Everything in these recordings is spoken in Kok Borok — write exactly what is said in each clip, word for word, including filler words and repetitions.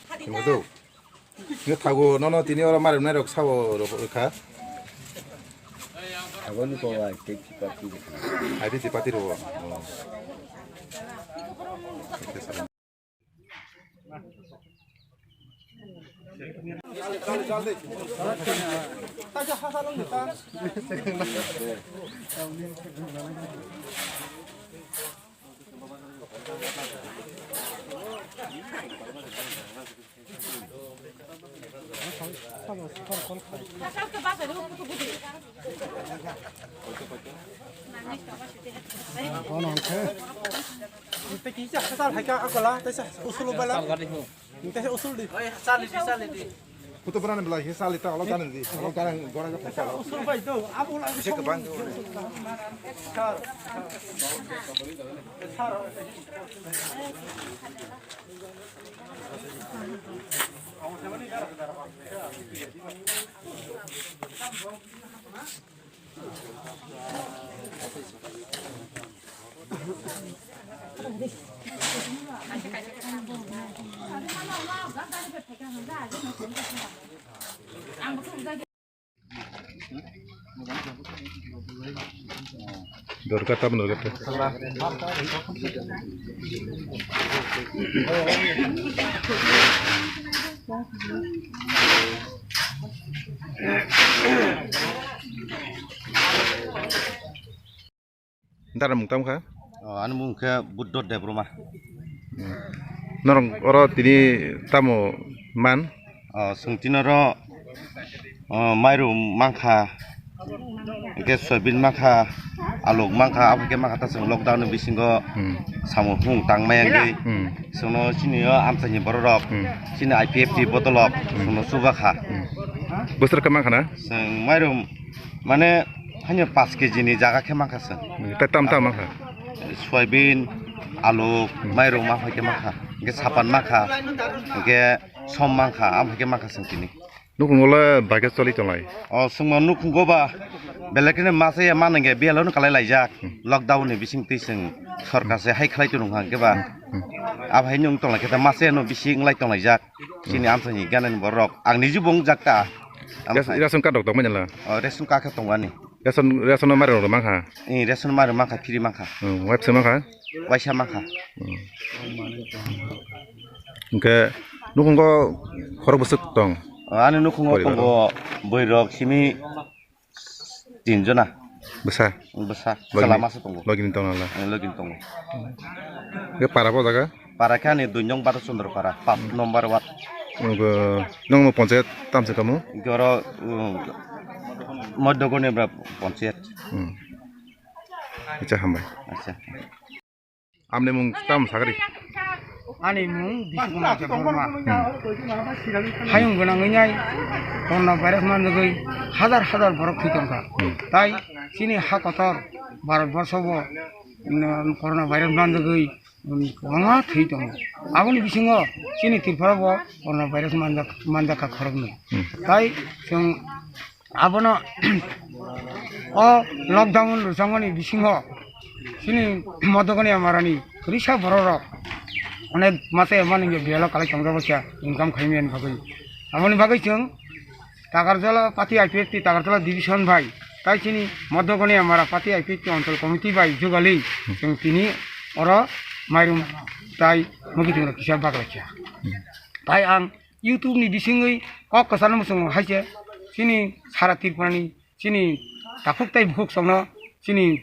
Thango do. Nge thago nono tini oro mari nai rok sao ro kha. Aboni ko ai te ki party de. Ai te party ro. Tei kisa hasal hai kha akola, tei sa usul bala. Tei sa usul di. Oi, sali di, sali di. Puto berani belai, sali ta, alo kanan di, alo kanan gora ka pesa. Usul bai do, abu la. Cek bang. Sar. Sar. Dorkar ta, dorkar ta. Dara mung tamo kha? O, ani mung khe Buddho Debbarma. Hmm. Norok oro tini tamo man? O, chwng tini oro, o, mairum mankha, hwnkhe soyabin mankha, aluk mankha, abo khe mankha ta chwng lockdown ni bisingo Hmm. samung hung tangmaya wngwi. Hmm. Chwngno chini o amchaini bororok, Hmm. chini I P F T bodolok Hmm. chwngno chubakha. Hmm. Bwswk khe mankha na? Chwng mairum Mane, hanya paanch kg ni jaga khe mankha chwng. Hmm, tei tam tam mankha? Soyabin, alu, Hmm. mairum ma hai khe mankha. Hwnkhe sapan mankha. Hwnkhe som mankha, am hai khe mankha chwng tini. Nukhungo le bai khe choli tonglai? O, chwngno nukhungo ba belai kheno masa ya mano hwnkhe biyalo no kalai laijak. Hmm. Lockdown ni bising twi chwng sorkar se hai khlai tong hwnkhe ba. Hmm. Hmm. Abo hai nwng tonglai khe ta masa ya no bisi wnglai tonglaijak. Chini amchaini gana ni borok. Ang niji bo wngjak ta. Ration, ration card rok tongmani la? O, ration card khe tongo ani. Ration, ration no mari rok mankha? Ee, ration mari mankha, free mankha. Hmm, waisa mankha? Waisa mankha. Hmm. Hwnkhe nukhungo khorok bwswk tong? O, ani nukhungo Poribar tongo o? Bwrwi rok simi tin jona. Bwsa? Bwsa. Logini, chwla masa tongo. Logini tong nala? Ee, logini tongo. Hwnkhe para bo jaga? Para khe ani dui nong Bata Chandra para, pas number ward. Nwng, nwng no panchayat tamsa kamu? Goro, um, Madhya Gonebra panchayat. Hmm. Acha, hambai. Acha. Amni mung tam sagri? Ani mung Bishnu Kumar Debbarma. Hmm. Hayung gwnang wngnai, corona virus manjagwi hazar hazar borok thwi tongkha. Hmm. Tai chini ha kotor Bharat borsho bo, um, corona virus manjagwi, um, kwbangma thwi tongo. Aboni bisingo chini Tripura bo corona virus manjak-, manjakha khoroknwi. Hmm. Tai chwng abono o lockdown rwchapmani bisingo chini Madhya Gonebra ni kwrwisa borok rok onek masa emani biyalo kalai tongjak kha income khaimani bagwi. Aboni bagwi chwng Takarjala party I P F T Takarjala division bai, tai chini Madhya Gonebra party I P F T onchol committee bai jugali chwng tini oro mairum tai mwkhitwng rok kisa baglaikha. Tai ang YouTube ni bisingwi kok kwchangno muchungo hai se chini sara Tripura ni chini takhuk tai bukhuk chwngno chini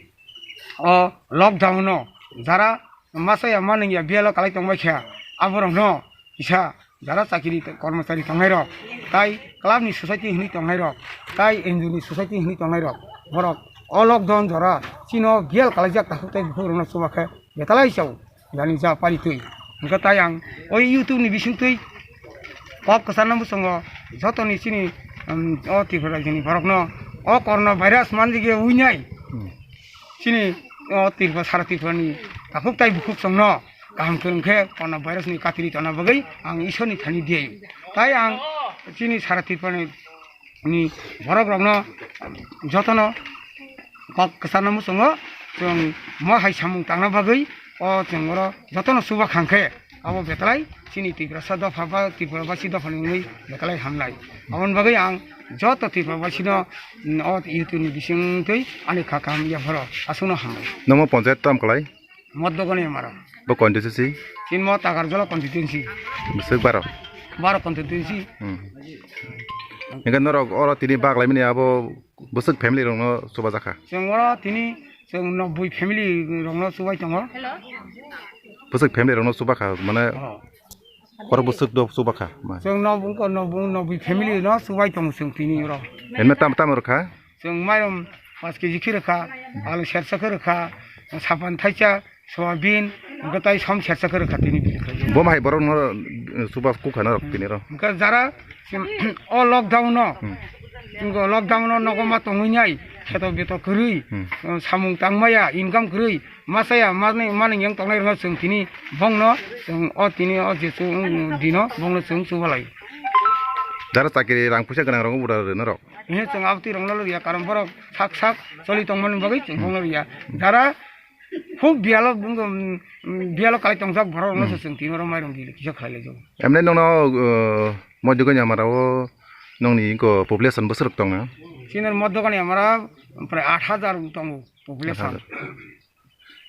o lockdown no jara masa ya manung ya biyalo kalai tongbai kha aborok no kisa jara chakiri kormochari tongnai rok tai club ni society hwnwi tongnai rok tai N G O ni society hwnwi tongnai rok borok o lockdown jora chino biyal kalaijak takhuk tai bukhuk rokno chuba khe betalai chao. Yani ja pari twi. Hwnkhe tai ang o YouTube ni bising twi kok kwchangno muchungo jotoni chini, um, o Tripura rajyoni borokno o corona virus manjak ya winai. Hmm. Chini o Tripura, sara Tripura ni takhuk tai bukhuk chwngno kaham kwrwng khe corona virus ni katiri tona bagwi ang Ishwar ni thani diyaio. Tai ang chini sara Tripura ni ni borok rokno jotono kok kwcharno muchungo chwng mo hai samung tangna bagwi o chwng oro jotono chuba khang khe abo betalai chini Tiprasa dopha ba Tripura basi dopha ni wngwi betalai hamlai. Aboni bagwi ang joto Tripura basino, mm, o YouTube ni bisingtwi ani kha kaham yapharo aswkno hambai. Nomo ponchayat tam kwlai? Modogoni mara. Bo constituency? Chinmo Takarjala constituency. Bwswk baro? Baro constituency. Hmm. Hingke norok oro tini baglaimani abo bwswk family rokno chubajakha? Chwng oro tini chwng noboi family rokno chubai tongo. Bwswk family rokno chubakha, mane Oh. Khorok bwswk do chubakha? Chwng nob-, wngkha nob-, noboi family no chubai tongo chwng tini oro. Emne tam, tam rwkha? Chwng mairum paanch kg khe rwkha, alu sersa khe rwkha, sapan thaisa, soyabin, hwnkhe tai som sersa khe rwkha tini bini khai. Bo hai borok no, uh, chuba kukha norok tini ro. Hwnkhe jara, chwng, o lockdown no, Hmm. wngkha lockdown no nogo ma tongwi nai, kheto beto kwrwi, Hmm. uh, samung tangmaya, income kwrwi, masaya, manwi, manwi yang tongnai rwno chwng tini bongno, chwng o tini o je chwng dino bongno chwng chubalai. Jara chakiri rang puisa gwnang rok bura rwno rok. He chwng abtwi rokno loriya, karon borok sak sak choli tongmani bagwi chwng Hmm. bongno riya. Jara hub biyalo bung, um, biyalo kalai tongjak borok rokno Hmm. se chwng tini oro mairum dili kisa khlai lai jago. Emne nono, uh, Modogoni amara o nongni ko population bwswk tongo? Chini Modogoni amara prai aat hajar tongo population. Aat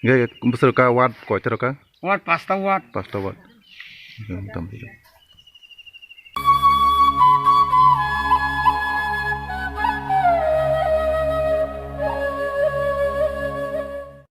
hajar. Ge bwswk ka ward koita rok ka? Ward pasta ward. Pasta ward. Hmm, tam.